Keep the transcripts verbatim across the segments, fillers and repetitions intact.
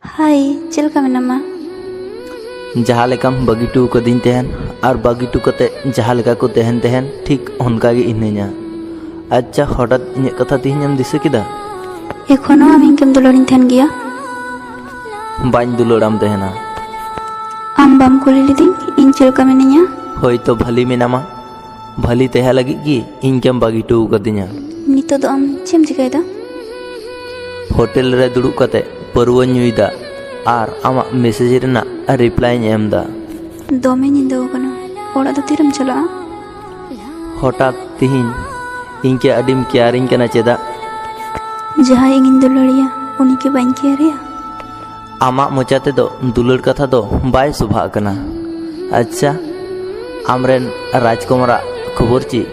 ᱦᱟᱭ, ᱪᱮᱫ ᱞᱮᱠᱟ ᱢᱮᱱᱟᱢᱟ? ᱡᱟᱦᱟᱸ ᱞᱮᱠᱟᱢ ᱵᱟᱹᱜᱤ ᱦᱚᱴᱚ ᱠᱟᱹᱫᱤᱧ ᱛᱟᱦᱮᱱ ᱟᱨ ᱵᱟᱹᱜᱤ ᱦᱚᱴᱚ ᱠᱟᱛᱮ ᱡᱟᱦᱟᱸ ᱞᱮᱠᱟ ᱠᱚ ᱛᱟᱦᱮᱱ ᱛᱟᱦᱮᱱ, ᱴᱷᱤᱠ ᱚᱱᱠᱟ ᱜᱮ ᱦᱤᱱᱟᱹᱧᱟ᱾ ᱟᱪᱪᱷᱟ, ᱦᱚᱴᱟᱛ ᱤᱧᱟᱹᱜ ᱠᱟᱛᱷᱟ ᱛᱮᱦᱮᱧ ᱮᱢ ᱫᱤᱥᱟᱹ ᱠᱮᱫᱟ? ᱮᱠᱷᱚᱱᱳ ᱟᱢ ᱤᱧ ᱜᱮᱢ ᱫᱩᱞᱟᱹᱲᱤᱧ ᱛᱟᱦᱮᱱ ᱜᱮᱭᱟ? ᱵᱟᱹᱧ ᱫᱩᱞᱟᱹᱲᱟᱢ ᱛᱟᱦᱮᱱᱟ᱾ ᱟᱢ ᱵᱟᱢ ᱠᱩᱞᱤ ᱞᱤᱫᱤᱧ ᱤᱧ ᱪᱮᱫ ᱞᱮᱠᱟ ᱢᱤᱱᱟᱹᱧᱟ? ᱦᱳᱭᱛᱚ ᱵᱷᱟᱹᱞᱤ ᱢᱮᱱᱟᱢᱟ᱾ ᱵᱷᱟᱹᱞᱤ ᱛᱟᱦᱮᱸ ᱞᱟᱹᱜᱤᱫ ᱜᱮ ᱤᱧ ᱜᱮᱢ ᱵᱟᱹᱜᱤ ᱦᱚᱴᱚ ᱠᱟᱫᱤᱧᱟ᱾ ᱱᱤᱛᱚᱜ ᱫᱚ ᱟᱢ ᱪᱮᱫ ᱮᱢ ᱪᱤᱠᱟᱹᱭᱮᱫᱟ? ᱦᱳᱴᱮᱞ ᱨᱮ ᱫᱩᱲᱩᱵ ᱠᱟᱛᱮ ᱯᱟᱹᱨᱣᱟᱹᱧ ᱧᱩᱭᱮᱫᱟ ᱟᱨ ᱟᱢᱟᱜ ᱢᱮᱥᱮᱡᱽ ᱨᱮᱱᱟᱜ ᱨᱤᱯᱞᱟᱭᱤᱧ ᱮᱢ ᱮᱫᱟ᱾ ᱫᱚᱢᱮ ᱧᱤᱫᱟᱹ ᱟᱠᱟᱱᱟ, ᱚᱲᱟᱜ ᱫᱚ ᱛᱤᱨᱮᱢ ᱪᱟᱞᱟᱜᱼᱟ? ᱦᱚᱴᱟᱛ ᱛᱤᱦᱤᱧ ᱤᱧ ᱠᱮ ᱟᱹᱰᱤᱢ ᱠᱮᱭᱟᱨᱤᱧ ᱠᱟᱱᱟ ᱪᱮᱫᱟᱜ? ᱡᱟᱦᱟᱸᱭ ᱤᱧᱤᱧ ᱫᱩᱞᱟᱹᱲᱤᱭᱟ ᱩᱱᱤ ᱠᱤ ᱵᱟᱹᱧ ᱠᱮᱭᱟᱨᱮᱭᱟ? ᱟᱢᱟᱜ ᱢᱚᱪᱟ ᱛᱮᱫᱚ ᱫᱩᱞᱟᱹᱲ ᱠᱟᱛᱷᱟ ᱫᱚ ᱵᱟᱭ ᱥᱚᱵᱷᱟᱜ ᱠᱟᱱᱟ᱾ ᱟᱪᱪᱷᱟ, ᱟᱢᱨᱮᱱ ᱨᱟᱡᱽᱠᱩᱢᱟᱨᱟᱜ ᱠᱷᱚᱵᱚᱨ ᱪᱮᱫ?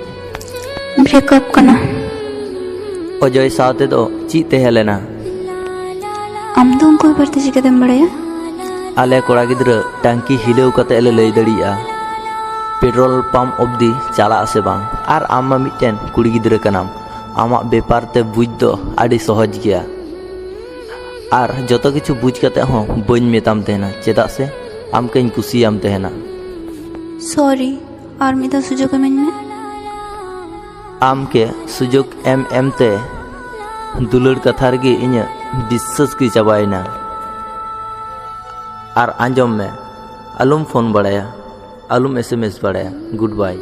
ᱵᱨᱮᱠᱟᱯ ᱠᱟᱱᱟ᱾ ᱚᱡᱚᱭ ᱥᱟᱶᱛᱮ ᱫᱚ ᱪᱮᱫ ᱛᱟᱦᱮᱸ ᱞᱮᱱᱟ? ᱟᱢ ᱫᱚ ᱩᱱᱠᱩ ᱵᱮᱯᱟᱨ ᱛᱮ ᱪᱤᱠᱟᱹᱛᱮᱢ ᱵᱟᱲᱟᱭᱟ? ᱟᱞᱮ ᱠᱚᱲᱟ ᱜᱤᱫᱽᱨᱟᱹ ᱴᱟᱝᱠᱤ ᱦᱤᱞᱟᱹᱣ ᱠᱟᱛᱮ ᱞᱮ ᱞᱟᱹᱭ ᱫᱟᱲᱮᱭᱟᱜᱼᱟ ᱯᱮᱴᱨᱳᱞ ᱯᱟᱢᱯ ᱚᱵᱫᱤ ᱪᱟᱞᱟᱜ ᱟᱥᱮ ᱵᱟᱝ᱾ ᱟᱨ ᱟᱢ ᱢᱟ ᱢᱤᱫᱴᱮᱱ ᱠᱩᱲᱤ ᱜᱤᱫᱽᱨᱟᱹ ᱠᱟᱱᱟᱢ, ᱟᱢᱟᱜ ᱵᱮᱯᱟᱨ ᱛᱮ ᱵᱩᱡᱽ ᱫᱚ ᱟᱹᱰᱤ ᱥᱚᱦᱚᱡᱽ ᱜᱮᱭᱟ᱾ ᱟᱨ ᱡᱚᱛᱚ ᱠᱤᱪᱷᱩ ᱵᱩᱡᱽ ᱠᱟᱛᱮ ᱦᱚᱸ ᱵᱟᱹᱧ ᱢᱮᱛᱟᱢ ᱛᱟᱦᱮᱱᱟ, ᱪᱮᱫᱟᱜ ᱥᱮ ᱟᱢ ᱠᱟᱹᱧ ᱠᱩᱥᱤᱭᱟᱢ ᱛᱟᱦᱮᱱᱟ᱾ ᱥᱚᱨᱤ, ᱟᱨ ᱢᱤᱫ ᱫᱷᱟᱣ ᱥᱩᱡᱳᱜᱽ ᱤᱢᱟᱹᱧ ᱢᱮ᱾ ᱟᱢ ᱠᱮ ᱥᱩᱡᱳᱜᱽ ᱮᱢ ᱮᱢ ᱛᱮ ᱫᱩᱞᱟᱹᱲ ᱠᱟᱛᱷᱟ ᱨᱮᱜᱮ ᱤᱧᱟᱹᱜ ᱵᱤᱥᱥᱟᱹᱥ ᱜᱮ ᱪᱟᱵᱟᱭᱮᱱᱟ᱾ ᱟᱨ ᱟᱸᱡᱚᱢ ᱢᱮ, ᱟᱞᱚᱢ ᱯᱷᱳᱱ ᱵᱟᱲᱟᱭᱟ, ᱟᱞᱚᱢ ᱮᱥ ᱮᱢ ᱮᱥ ᱵᱟᱲᱟᱭᱟ᱾ ᱜᱩᱰ ᱵᱟᱭ᱾